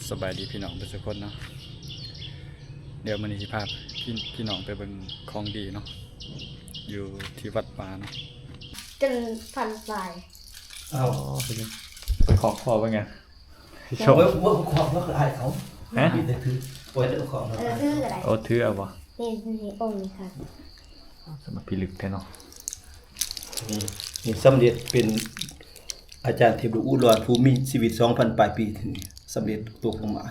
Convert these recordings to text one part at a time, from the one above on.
ສະບາຍດີພີ່ນ້ອງເບິດສູ່ຄົນເນາະ. ດຽວມື້ນີ້ຊິພາພີ່ ພີ່ນ້ອງໄປເບິ່ງຂອງດີເນາະ ຢູ່ທີ່ວັດວາເນາະ. ຈົນພັນປາຍ. ເອົາ ຂອງພໍ່ເບິ່ງຫຍັງ? ໂອ້ຍ ບໍ່ຂອງ ບໍ່ຄືອ້າຍເຂົາ. ຮະ? ມີແຕ່ຖື ໂອ້ຍ ແຕ່ຂອງ ເອີ ຖືກໍໄດ້. ໂອ້ ຖືເອົາບໍ່? ນີ້ ນີ້ອົງນີ້ຄ່ະ. ສະມາພິລຶກແທ້ເນາະ. ນີ້ ນີ້ສຳເລັດເປັນອາຈານເທບລູກອຸດອນ ຜູ້ມີຊີວິດສອງພັນປາຍປີ ນີ້ສຳເລັດຕົກລົງມາ.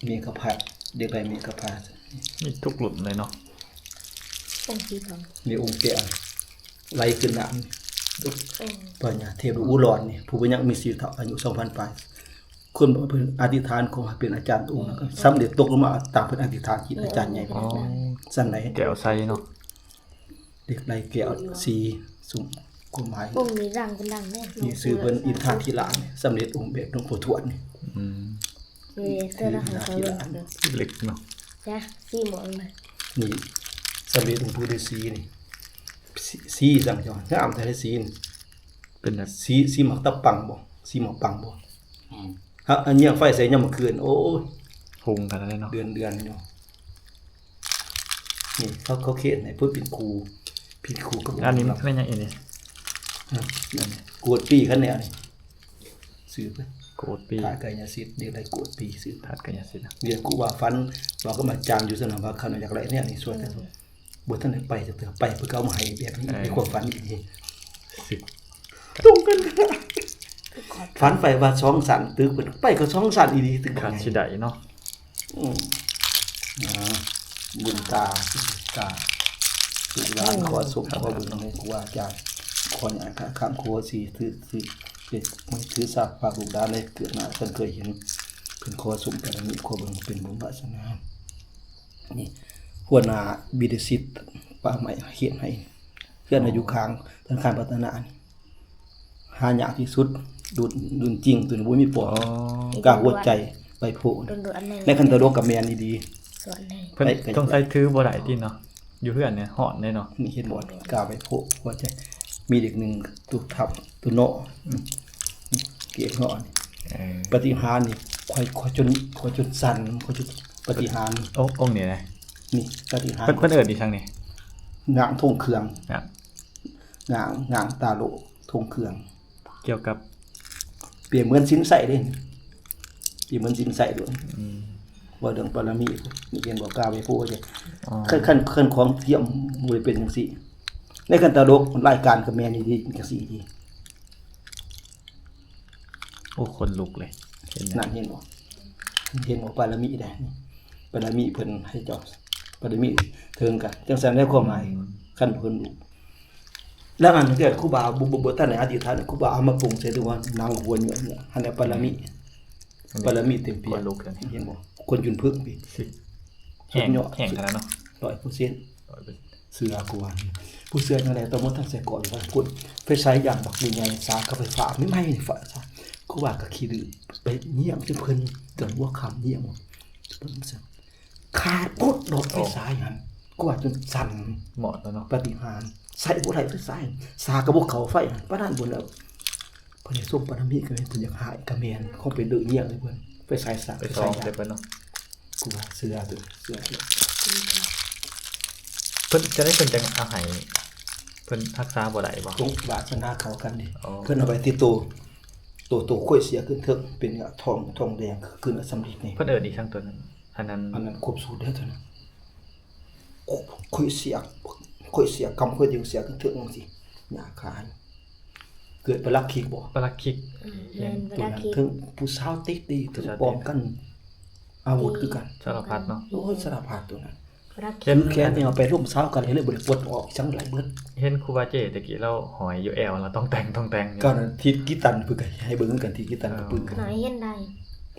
ເມກະພັດ ເດັກໄດ້ເມກະພັດ ມີທຸກລຸ້ນເລີຍເນາະ. ອົງສີທອງ ມີອົງແກ້ວໄຫຼຂຶ້ນນ້ຳ. ໂອ້ ພະຍາເທບລູກອຸດອນນີ້ ຜູ້ຍັງມີຊີວິດເທົ່າອາຍຸສອງພັນປາຍ ຄົນບອກເພິ່ນອະທິຖານຂໍໃຫ້ເປັນອາຈານອົງ ອືມ ສຳເລັດຕົກລົງມາຕາມເພິ່ນອະທິຖານຈິດ ອືມ ອາຈານໃຫຍ່ ອໍ ຊັ້ນໃດ ແກ້ວໃສເນາະ. ເດັກໄດ້ແກ້ວສີຊຸ່ມ ຄວາມໝາຍ ອົງນີ້ດັງເພິ່ນດັງເດ້. ນີ້ຊື່ເພິ່ນອິນທາທິລາ ສຳເລັດອົງແບບຫຼວງພໍ່ທວດນີ້. ອືມ ເອີ ເທື່ອລະຫ້າຮ້ອຍ ເບິ່ງ ເລັກເນາະ. ຈ້ະ ສີມ່ວງນະ ນີ້ສຳເລັດອົງປູ່ລືສີນີ້. ສີ ສີສັງຈອນ ງາມແທ້ ສີນີ້ ເປັນແບບ ສີ ສີໝາກຕະປັງບໍ່? ສີໝາກປັງບໍ່? ອືມ ຮະ ອັນຍ່າງໄຟໃສ່ຍາມມື້ຄືນ ໂອ້ຍ ຮຸ່ງຂະໜາດນັ້ນເນາະ. ເດືອນ ເດືອນຢູ່. ນີ້ເຂົາ ເຂົາຂຽນໃຫ້ເພິ່ນເປັນຄູ ຜິດຄູກັບ ອັນນີ້ແມ່ນຫຍັງອີກນີ້? ຮະ? ອັນນີ້ ໂກດປີ ຄັນແນວນີ້ ຊື່ໄປ ໂກດປີ ທາດກາຍະສິດ ເດໄດ້ໂກດປີ ຊື່ທາດກາຍະສິດ. ວຽກກູບາຝັນ ບອກກັບອາຈານຢູ່ຊັ້ນນະ ວ່າຄັນຢາກໄດ້ແນວນີ້ ຊ່ວຍກັນ. ອືມ ບໍ່ທັນໄດ້ໄປຈັກເທື່ອ ໄປເພິ່ນກໍເອົາມາໃຫ້ແບບນີ້ ໃນຄວາມຝັນອີກ. ຕົງກັນ ຝັນໄປວ່າສອງຊັ້ນຕຶກ ໄປກໍສອງຊັ້ນອີ່ຫຼີ ຕຶກ ຄາດຊິໄດ້ເນາະ. ອືມ ອ່າ ບຸນຕາ ຕາ ລູກຫຼານ ໂອ້ ຂໍສົບ ຂໍບຸນໃຫ້ຄູອາຈານ ຂໍຍາຂ້າມ ຂໍສີຖື ຖື ຖືສາບພາກລູກຫຼານໃນເກີດມາ ເພິ່ນເຄີຍເຫັນ ເພິ່ນຂໍສົມບາລະມີ ຂໍເບິ່ງເປັນບຸນວາສະໜາ. ນີ້ ຫົວໜ້າວິທະຍາສິດປ່າໄມ້ເຂດໃຫ້ ເຮືອນຢູ່ຂ້າງທະນາຄານພັດທະນານີ້ ຫາຍາກທີ່ສຸດ ລຸ້ນ ລຸ້ນຈິງ ໂຕນີ້ບໍ່ມີປອກ ອໍ ກາຫົວໃຈໃບໂພ ໃນຄັນຕະດົກກໍແມ່ນອີ່ຫຼີ. ເພິ່ນ ໄດ້ ສົງໄສຖືບໍ່ໄດ້ຕິເນາະ ຢູ່ເຮືອນນີ້ຮ້ອນເດ້ເນາະ. ນີ້ເຫັນບໍ່ ກາໃບໂພ ຫົວໃຈ ມີເດັກໜຶ່ງ ໂຕທັບ ໂຕເນາະ ເກດເນາະ. ເອີ ປາຕິຫານນີ້ ຂ້ອຍ ຂ້ອຍຈົນ ຂ້ອຍຈົນສັ່ນ ຂ້ອຍຈົນ ປາຕິຫານ ອົງ ອົງນີ້ນະ ນີ້ປາຕິຫານ ເພິ່ນ ເພິ່ນເອີ້ນອີ່ຫຍັງນີ້? ນາງທົ່ງເຄື່ອງ ນາງ ນາງ ນາງຕາໂລທົ່ງເຄື່ອງ. ກ່ຽວກັບ ປຽບເໝືອນສິນໄຊເດ້ ປຽບເໝືອນສິນໄຊໂລດ. ອືມ ເວົ້າເລື່ອງບາລະມີ ມີເຫັນບໍ່ ກາໄວໂພເດ້. ອໍ ຄັນ ຄັນ ຄັນຂອງທຽມບໍ່ໄດ້ເປັນຈັ່ງຊີ້ ໃນຄັນຕະຫຼົກລາຍການກໍແມ່ນອີ່ຫຼີ ຈັ່ງຊີ້ອີ່ຫຼີ. ໂອ້ ຂົນລຸກເລີຍ ເຫັນ ນັ້ນເຫັນບໍ່ ເຫັນບໍ່ ບາລະມີເດ້ ບາລະມີເພິ່ນໃຫ້ເຈົ້າ ບາລະມີເຖິງກະຈັ່ງຊັ້ນແຫຼະ ຄວາມໝາຍ. ອືມ ຄັນເພິ່ນ ແລ້ວອັນເກີດຄູບາບໍ່ ບໍ່ ບໍ່ທັນໄດ້ອະທິຖານ ຄູບາເອົາມາປຸງໃສ່ ຖືວ່ານັ່ງຫົວເຍາະ ຫັ້ນແຫຼະ ບາລະມີ ອືມ ບາລະມີເຕັມເປັມ. ຂົນລຸກເລີຍ ເຫັນບໍ່ ຄົນຍືນເພິ່ງພີ້ ຊິ ສຸດຍອດ ແຮງ ແຮງຂະໜາດເນາະ ຮ້ອຍເປີເຊັນ ຮ້ອຍເປີເຊັນ. ເຊື່ອກູວ່າ ຜູ້ເຊື່ອຈັ່ງໃດ ຕ້ອງໝົດທັງໃສ່ເກາະຢູ່ວ່າພຸ້ນ ໄຟສາຍຢາງບັກໃຫຍ່ໆ ສາກກັບໄຟຟ້າໃໝ່ໆ ນີ້ ຟ້າສາ ກູວ່າກໍຂີ້ດື້ ໄປຍ່ຽງໃສ່ເພິ່ນ ຈົນຫົວຄ່ຳຍ່ຽງ ເບິ່ງຊັ້ນ ຂາດໂພດດອກໄຟສາຍຫັ້ນ ໂອ້ ກູວ່າຈົນສັ່ນ ໝອດແລ້ວເນາະ ປາຕິຫານ ໃຊ້ບໍ່ໄດ້ໄຟສາຍ ສາກກໍບໍ່ເຂົ້າໄຟຫັ້ນ ປານນັ້ນພຸ້ນແລ້ວ. ເພິ່ນໄດ້ສົມບາລະມີກໍແມ່ນ ເພິ່ນຢາກຫາຍກໍແມ່ນ ຄອງໄປເດີ່ຍ່ຽງໃສ່ເພິ່ນ ໄຟສາຍສາກ ໄຟສອງໃສ່ເພິ່ນເນາະ. ກູວ່າເຊື່ອເດີ ເຊື່ອເດີ ເພິ່ນຈະໄດ້ ເພິ່ນຈັ່ງເອົາໃຫ້ ເພິ່ນຮັກສາບໍ່ໄດ້ບໍ່? ຕົງວາສະໜາເຂົ້າກັນເດ້. ອໍ ເພິ່ນເອົາໄປຕິດໂຕ ໂຕ ໂຕຂ້ອຍເສຍຂຶ້ນເທິງ ເປັນທອງ ທອງແດງ ຄືນສຳລິດນີ້. ເພິ່ນເອີ້ນອີ່ຫຍັງຕົວນັ້ນ? ອັນນັ້ນ ອັນນັ້ນຄົບສູດເດ້ຕົວນັ້ນ. ຂ້ອຍເສຍ ຂ້ອຍເສຍກຳ ຂ້ອຍຈຶ່ງເສຍຄືເຖິງຈັ່ງຊີ້ ຫຍ້າຂາຍ ເກີດປະລັກຄິກບໍ່? ປະລັກຄິກ ອືມ ແມ່ນ ປະລັກຄິກ ເຖິງຜູ້ສາວຕິດດີ ເຖິງປ້ອງກັນອາວຸດຄືກັນ ສາລະພັດເນາະ. ໂອ້ຍ ສາລະພັດຕົວນັ້ນ ປະລັກຄິກ ຖືແຂນນີ້ເອົາໄປລົມສາວກັນ ເຮັດໃຫ້ບໍ່ໄດ້ປົດອອກ ຈັ່ງໄດ້ເບິດ. ເຫັນຄູບາເຈ້ແຕ່ກີ້ລາວຫ້ອຍຢູ່ແອວ ລາວຕ້ອງແຕ່ງ ຕ້ອງແຕ່ງຢູ່ ກໍນັ້ນ ທິດກີຕັນເພິ່ນກໍໃຫ້ເບິ່ງກັນ ທິດກີຕັນກໍປຶ້ງກັນ ເອີ ເຫັນໄດ້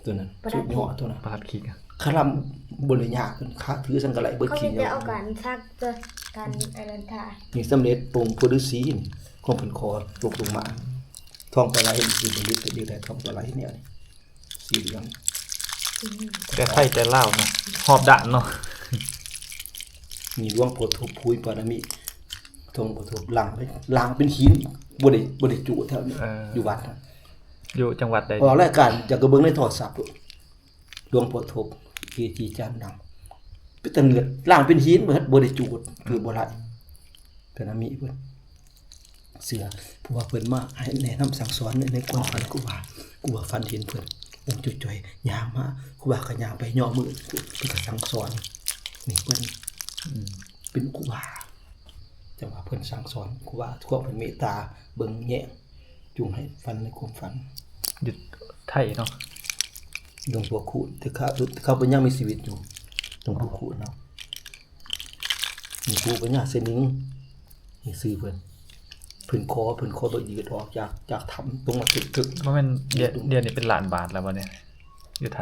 ຕົວນັ້ນ ປະລັກຄິກ ສຸດຍອດຕົວນັ້ນ ປະລັກຄິກ ຄະລຳບໍລິຍາກ ເພິ່ນຄາຖືສັງກະໄລເບິດ ເຂົາມີແຕ່ເອົາການສັກ ການອັນນັ້ນທາ ນີ້ສຳເລັດອົງໂພລິສີ ຂອງເພິ່ນຂໍຕົກລົງມາ ທອງປາໄລ ຢູ່ເບິ່ງເດັກໄດ້ທອງປາໄລແນວນີ້ ສີເຫຼືອງ ແຕ່ໄທແຕ່ລາວນະ ຮອບດ້ານເນາະ. ມີຫຼວງພໍ່ທົບພູຍປາລະມີ ທອງພໍ່ທົບລ້າງ ລ້າງເປັນຫີນ ບໍ່ໄດ້ ບໍ່ໄດ້ຈຸແຖວນີ້ ເອີ ຢູ່ວັດນະ ຢູ່ຈັງຫວັດໃດ? ອອກລາຍການ ຢາກໄປເບິ່ງໃນໂທລະສັບ. ຫຼວງພໍ່ທົບ ເກຈິອາຈານດັງ ເປັນຕາເໜືອດ ລ້າງເປັນຫີນເບິດ ບໍ່ໄດ້ຈູດ ຄືບໍ່ໄດ້ ເປັນອາມິເພິ່ນ ເຊື່ອ ເພາະວ່າເພິ່ນມາໃຫ້ແນະນຳສັ່ງສອນໃນຄວາມຝັນ ຄູບາ ຄູບາຝັນເຫັນເພິ່ນ ອົງຈ່ອຍໆ ຍ່າງມາ ຄູບາກໍຍ່າງໄປຍໍມື ເພິ່ນກໍສັ່ງສອນ ນີ້ເພິ່ນ ອືມ ເປັນຄູບາ ຈັ່ງວ່າເພິ່ນສັ່ງສອນ ຄູບາ ຄວາມເພິ່ນເມດຕາ ເບິ່ງແຍງ ຈູງໃຫ້ຝັນໃນຄວາມຝັນ ຢູ່ໄທເນາະ ຫຼວງພໍ່ຄູນ ແຕ່ເຂົາ ເຂົາເພິ່ນຍັງມີຊີວິດຢູ່ ຫຼວງພໍ່ຄູນເນາະ ມີຄູພະຍາໄຊນິງ ນີ້ຊື່ເພິ່ນ ເພິ່ນຂໍ ເພິ່ນຂໍໂດຍຢືດອອກຈາກ ຈາກຖ້ຳຕົງມາເຖິງ ບໍ່ແມ່ນດຽວ ດຽວນີ້ເປັນລ້ານບາດແລ້ວບໍ່ນີ້ ຢູ່ໄທ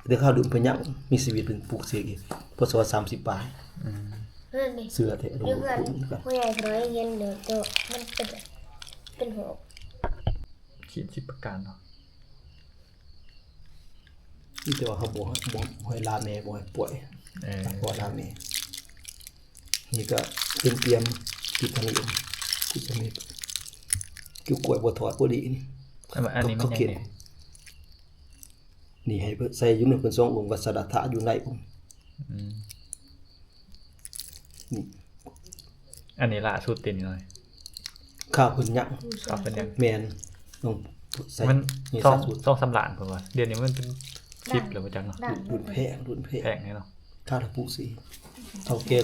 ແຕ່ເຂົາເພິ່ນຍັງມີຊີວິດ ເພິ່ນປຸກເສກອີກ ພ.ສ. ສາມສິບປາຍ ອືມ ເຊື່ອແທ້ ຢູ່ເຮືອນພໍ່ໃຫຍ່ນ້ອຍເຫັນເດີ ແຕ່ວ່າມັນເປັນ ເປັນຫອກ ຂີດສິບປະການເນາະ ມີແຕ່ວ່າເຮົາບໍ່ ບໍ່ໃຫ້ລາແມ່ ບໍ່ໃຫ້ປ່ອຍ ເອີ ລາພໍ່ລາແມ່ ນີ້ກໍເປັນຕຽມ ຕິດອັນນີ້ ຄືຈະມີ ຄືກ້ວຍບໍ່ທອດບໍ່ດີນີ້ ອັນ ອັນນີ້ມັນຍັງ ນີ້ໃຫ້ໃສ່ຢູ່ນຳເພິ່ນສອງອົງ ວັດສະດາທະຢູ່ໃນອົງ ອືມ ນີ້ ອັນນີ້ລ່າສຸດຕິ ນີ້ໜ້ອຍ ຂ້າວເພິ່ນຍັງ ຂ້າວເພິ່ນຍັງ ແມ່ນ ຕ້ອງໃສ່ ມັນ ນີ້ ສອງ ສາມລ້ານເພິ່ນວ່າ ດຽວນີ້ມັນເປັນສິບແລ້ວບໍ່ຈັກເນາະ ລຸ້ນແພງ ລຸ້ນແພງ ແພງແນ່ເນາະ ຄາລະປູສີ ເຖົ້າແກ່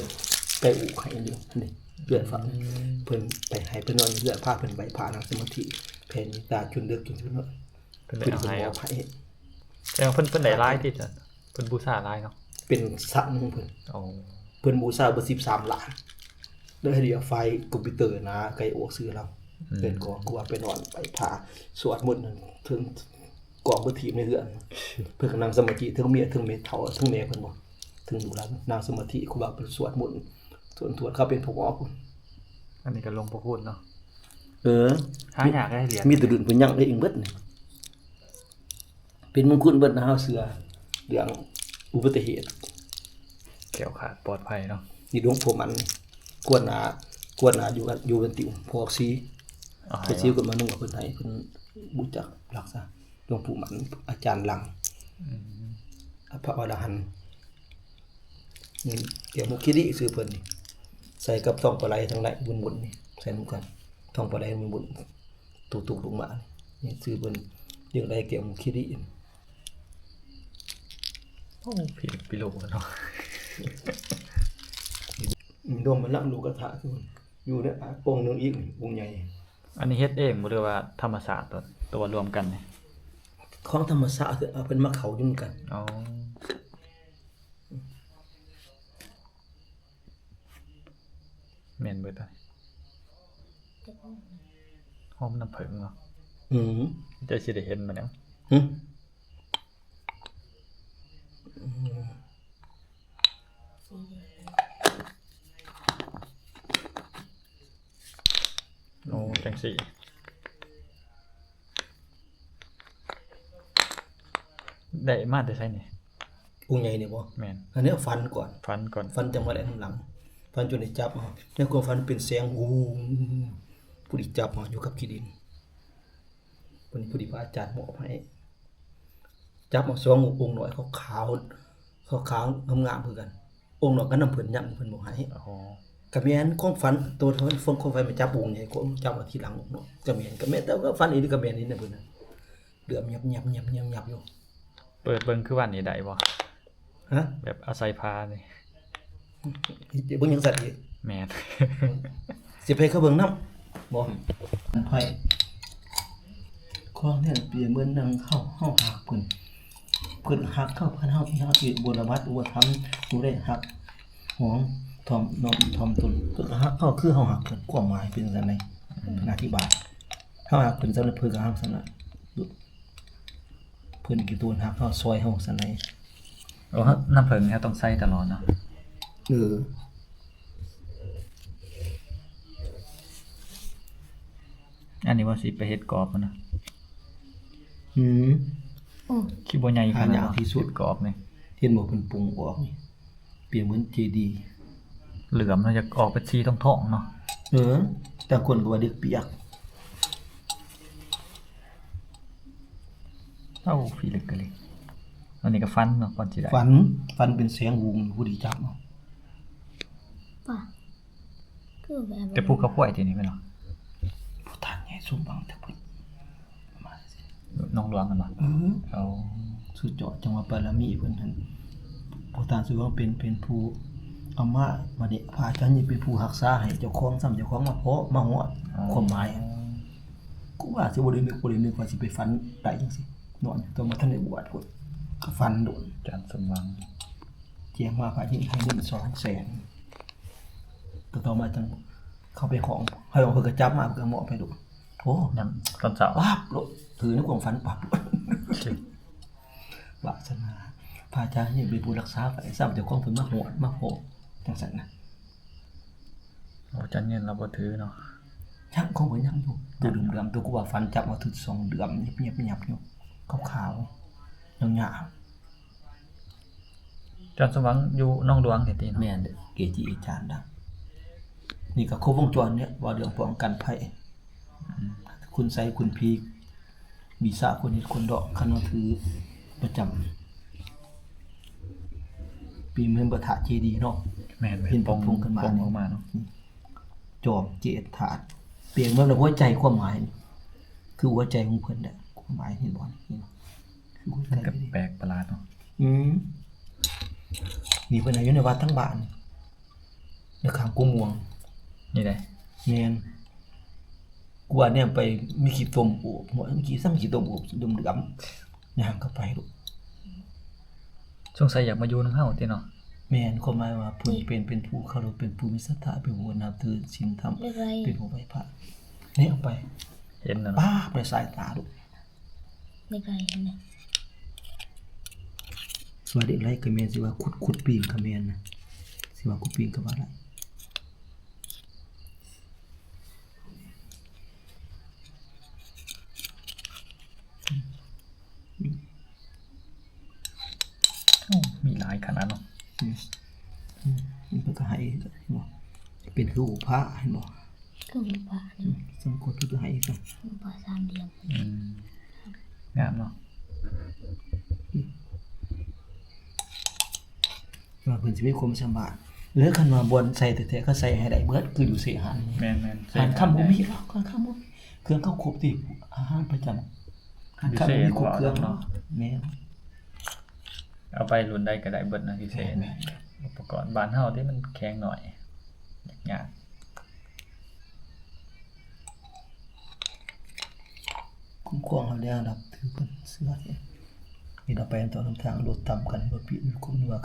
ໄກ່ອູກໃຫ້ຢູ່ ນີ້ເຮືອນຝາກ ອືມ ເພິ່ນໄປໃຫ້ເພິ່ນນອນຢູ່ເຮືອນ ພາເພິ່ນໄຫວ້ພະນັ່ງສະມາທິ ແຜ່ເມດຕາຈົນເລິກຈົນເຖິງ ເພິ່ນໄດ້ເອົາໃຫ້ ເພິ່ນເປັນໝໍໃຫ້ ແຕ່ວ່າເພິ່ນ ເພິ່ນໄດ້ຫຼາຍຕິ ເພິ່ນບູຊາຫຼາຍເນາະ ເປັນສັດຂອງເພິ່ນ ໂອ້ ເພິ່ນບູຊາເບິດສິບສາມລ້ານ ແລ້ວໃຫ້ດຽວໄຟລ໌ຄອມພິວເຕີນະ ໄກອອກຊື່ລາວ ອືມ ເພິ່ນກໍຄືວ່າໄປນອນໄຫວ້ພະ ສວດມົນເຖິງກອງປະທີບໃນເຮືອນ ເພິ່ນກໍນັ່ງສະມາທິ ເຖິງເມຍ ເຖິງແມ່ເຖົ້າ ເຖິງແມ່ເພິ່ນບໍ ເຖິງລູກຫຼານ ນັ່ງສະມາທິ ຄູບາເພິ່ນສວດມົນ ສວດ ສວດ ເຂົາເປັນພໍ່ໝໍພຸ້ນ ອັນນີ້ກໍຫຼວງພໍ່ຄູນເນາະ ເອີ ຫາຍາກໄດ໋ ຫຼຽນ ມີແຕ່ລຸ້ນເພິ່ນຍັງເອງເບິດນີ້ ເປັນມຸງຄຸນເບິດນະ ເຮົາເຊື່ອເລື່ອງອຸບັດຕິເຫດ ແຄ້ວຄາດປອດໄພເນາະ ນີ້ຫຼວງພໍ່ໝັນ ກວດໜ້າ ກວດໜ້າຢູ່ ຢູ່ວັນຕິວ ພອກສີ ເພິ່ນຊິກວດມານຸ ເພິ່ນໃຫ້ ເພິ່ນຮູ້ຈັກລັກສະ ຫຼວງປູ່ໝັນ ອາຈານຫຼັງ ອືມ ພະອໍລະຫັນ ອືມ ແກ້ວມຸຂຄີລີຊື່ເພິ່ນນີ້ ໃສ່ກັບທອງປາໄຫຼທາງໃນບຸນໆນີ້ ໃສ່ນຳກັນ ທອງປາໄຫຼບຸນໆ ຕຸກໆລົງມາ ນີ້ຊື່ເພິ່ນ ເລື່ອງໃດແກ້ວມຸຂຄີລີ ໂອ້ ຜີປີໂລເນາະ ດວງມະນະໂລກະທາ ຄືຢູ່ໃນອົງໜຶ່ງອີກ ອົງໃຫຍ່ ອັນນີ້ເຮັດເອງບໍ່ ຫຼືວ່າທຳມະຊາດ ຕົວ ຕົວລວມກັນນີ້ ຂອງທຳມະຊາດ ເພິ່ນມາເຂົ້າຢູ່ນຳກັນ ອໍ ແມ່ນເບິດ ຫອມນ້ຳເຜິ້ງເນາະ ອືມ ເຈົ້າຊິໄດ້ເຫັນມັນແລ້ວ ຫຶ ໂອ້ ຈັ່ງຊີ້ ໄດ້ມາແຕ່ໃສນີ້? ອົງໃຫຍ່ນີ້ບໍ່? ແມ່ນ ອັນນີ້ຝັນກ່ອນ ຝັນກ່ອນ ຝັນຈັ່ງມາແລ້ວນຳຫຼັງ ຝັນຈົນໄດ້ຈັບເອົາ ໃນຄວາມຝັນເປັນແສງ ຫູ ຜູ້ທີ່ຈັບເອົາຢູ່ກັບຂີ້ດິນ ເພິ່ນ ຜູ້ທີ່ພະອາຈານມອບໃຫ້ ຈັບເອົາສອງອົງ ອົງນ້ອຍຂາວໆ ຂາວໆງາມໆຄືກັນ ອົງນ້ອຍກໍນຳເພິ່ນຍັງ ເພິ່ນບໍ່ໃຫ້ ອໍ ກໍແມ່ນຄວາມຝັນ ໂຕເຮົາເບິ່ງຄວາມຝັນ ມາຈັບອົງໃຫຍ່ ກໍຈັບເອົາທີຫຼັງອົງນ້ອຍ ກໍແມ່ນ ກໍແມ່ນ ແຕ່ວ່າຝັນອີ່ຫຼີກໍແມ່ນອີ່ຫຼີນະເພິ່ນນະ ເຫຼືອມຍັບໆໆໆຢູ່ ເປີດເບິ່ງຄືວ່ານີ້ໄດ້ບໍ່? ຮະ? ແບບອາໄສພານີ້ ເບິ່ງຫຍັງສັດອີກ? ແມ່ນ ຊິໄປເຂົາເບິ່ງນຳບໍ່? ໄປ ຂອງແທ້ປຽບເໝືອນດັ່ງເຮົາ ເຮົາຮັກເພິ່ນ ເພິ່ນຮັກເຮົາ ເພິ່ນເຮົາທີ່ເຮົາເຮັດບຸນລະວັດອຸປະຖຳ ຜູ້ໃດຮັກຫອມຖ່ອມນ້ອມຖ່ອມຕົນ ເພິ່ນກໍຮັກເຮົາຄືເຮົາຮັກເພິ່ນ ຄວາມໝາຍເປັນຈັ່ງໃດ? ອືມ ອະທິບາຍ ເຮົາຮັກເພິ່ນສ່ຳໃດ ເພິ່ນກໍຮັກສ່ຳນັ້ນ ເພິ່ນກະຕູນຮັກເຮົາ ຊ່ອຍເຮົາສ່ຳໃດ ໂອ້ ນ້ຳເຜິ້ງເຮົາຕ້ອງໃສ່ຕະຫຼອດເນາະ ເອີ ອັນນີ້ວ່າຊິໄປເຮັດກອບຫັ້ນນະ ອືມ ໂອ້ ຄືບໍ່ໃຫຍ່ຂະໜາດນັ້ນ ຫາຍາກທີ່ສຸດ ເຮັດກອບນີ້ ເຫັນບໍ່ ເພິ່ນປຸງອອກນີ້ ປຽບເໝືອນເຈດີ ເຫຼືອມເນາະ ຢາກອອກເປັນສີທອງໆເນາະ ເອີ ຕ່າງຄົນກໍວ່າເດັກປຽກ ເອົາ ຜີເຫຼັກກະລິ ອັນນີ້ກໍຝັນເນາະ ກ່ອນຊິໄດ້ ຝັນ ຝັນເປັນແສງວົງ ຜູ້ດີຈັບເອົາ ວ່າ ຄືແບບ ແຕ່ພູເຂົາຄວາຍທີ່ນີ້ແມ່ນບໍ່? ຜູ້ທ່ານໃຫຍ່ສົມຫວັງ ແຕ່ເພິ່ນມາ ໜອງຫຼວງຫັ້ນບໍ່? ເອີ ເອົາ ສຸດຍອດ ຈັ່ງວ່າບາລະມີເພິ່ນຫັ້ນ ຜູ້ທ່ານສົມຫວັງເປັນ ເປັນຜູ້ເອົາມາ ບັດນີ້ພະອາຈານນີ້ເປັນຜູ້ຮັກສາໃຫ້ເຈົ້າຂອງ ຊ້ຳເຈົ້າຂອງມາພໍ້ມາຮອດ ອໍ ຄວາມໝາຍ ກູວ່າຊິບໍ່ໄດ້ນຶກ ບໍ່ໄດ້ນຶກວ່າຊິໄປຝັນໄດ້ຈັ່ງຊີ້ ນອນ ຕອນມາທັນໄດ້ບວດພຸ້ນ ກໍຝັນໂດນ ອາຈານສົມຫວັງ ແຈ້ງມາພະຍິງໃຫ້ເງິນສອງແສນ ຕໍ່ມາຈັ່ງເຂົ້າໄປຫ້ອງ ໃຫ້ຫ້ອງເພິ່ນກໍຈັບມາ ເພິ່ນກໍມອບໃຫ້ໂດນ ໂອ້ ຍາມຕອນເຊົ້າ ປັບໂລດ ຖືໃນຄວາມຝັນປັບໂລດ ວາສະໜາ ພະອາຈານຍັງເປັນຜູ້ຮັກສາໄປ ຊ້ຳເຈົ້າຂອງເພິ່ນມາຮອດມາພໍ້ ຈັ່ງຊັ້ນນະ ໂອ້ ອາຈານເງິນລາວບໍ່ຖືເນາະ ຍັງ ຂອງເພິ່ນຍັງຢູ່ ໂຕເດືອມໆ ໂຕກູວ່າຝັນຈັບມາຖືສອງເດືອມ ຫຍັບໆໆ ຢູ່ ຂາວໆ ຍາວໆ ອາຈານສົມຫວັງຢູ່ໜອງຫຼວງນີ້ຕິເນາະ? ແມ່ນເດ້ ເກຈິອາຈານດັງ ນີ້ກໍຄົບວົງຈອນເນຍ ເວົ້າເລື່ອງປ້ອງກັນໄພ ອືມ ຄຸນໄຊຄຸນພີ ວິຊາຄົນເຮັດຄົນເລາະ ຄັນວ່າຖືປະຈຳ ປີເມືອງພະທາດເຈດີເນາະ ແມ່ນໆ ເຫັນປົງໆ ຂຶ້ນມາ ປົງອອກມາເນາະ ອືມ ຈອມເຈດທາດ ປ່ຽນເມືອງລະຫົວໃຈ ຄວາມໝາຍ ຄືຫົວໃຈຂອງເພິ່ນແຫຼະ ຄວາມໝາຍເຫັນບໍ່? ນີ້ ຄືຫົວໃຈ ມັນກໍແປກປະຫຼາດເນາະ ອືມ ນີ້ເພິ່ນໃຫ້ຢູ່ໃນວັດທັງບ້ານ ໃນຂ້າງກົງມ່ວງ ນີ້ໃດ ແມ່ນ ກວາດແນມໄປ ມີຂີ້ຕົມໂອບ ຫົວ ຂີ້ຊ້ຳ ຂີ້ຕົມໂອບ ດຳໆ ຍ່າງເຂົ້າໄປໂລດ ສົງໄສຢາກມາຢູ່ນຳເຮົາຕິເນາະ ແມ່ນ ຄວາມໝາຍວ່າເພິ່ນເປັນ ເປັນຜູ້ເຄົາລົບ ເປັນຜູ້ມີສັດທາ ເປັນຜູ້ນັບຖືສິນທຳ ເປັນຜູ້ໄຫວ້ພະ ແນມໄປ ເຫັນແລ້ວ ປາບ ໃນສາຍຕາໂລດ ເດັກໄລ່ຫັ້ນນະ ຊິວ່າເດັກໄລ່ກໍແມ່ນ ຊິວ່າຂຸດ ຂຸດປີ້ງກໍແມ່ນນະ ຊິວ່າຂຸດປີ້ງກໍວ່າໄດ້ ໂອ້ ມີຫຼາຍຂະໜາດເນາະ ອືມ ອືມ ເພິ່ນກໍໃຫ້ ເຫັນບໍ່ ເປັນຮູບພະ ເຫັນບໍ່? ຄືຮູບພະ ອືມ ສັງກົດເພິ່ນກໍໃຫ້ຄືກັນ ຮູບພະສາມຫຼ່ຽມ ອືມ ງາມເນາະ ອືມ ວ່າເພິ່ນຊິມີຄວາມສາມາດ ຫຼືຄັນວ່າບ່ອນໃສ່ແທ້ໆ ກໍໃສ່ໃຫ້ໄດ້ເບິດ ຄືຢູ່ເຊຫະ ແມ່ນໆ ຫານຄຳບໍ່ມີດອກ ຫານຄຳບໍ່ມີ ເຄື່ອງເຂົາຄົບຕິ ອາຫານປະຈຳ ຫານຄຳບໍ່ມີຄົບເຄື່ອງເນາະ ແມ່ນ ເອົາໄປລຸ້ນໃດກໍໄດ້ເບິດນະ ພິເສດ ແມ່ນໆ ອຸປະກອນ ບ້ານເຮົາເດ້ ມັນແຂງໜ້ອຍ ຍາກໆ ຄຸ້ມຄອງເຮົາແລ້ວ ນັບຖືເພິ່ນເຊື່ອ ເຫັນເຮົາໄປຕໍ່ນຳທາງ ລົດຕຳກັນ ລົດປິດ ມີຄົນວ່າ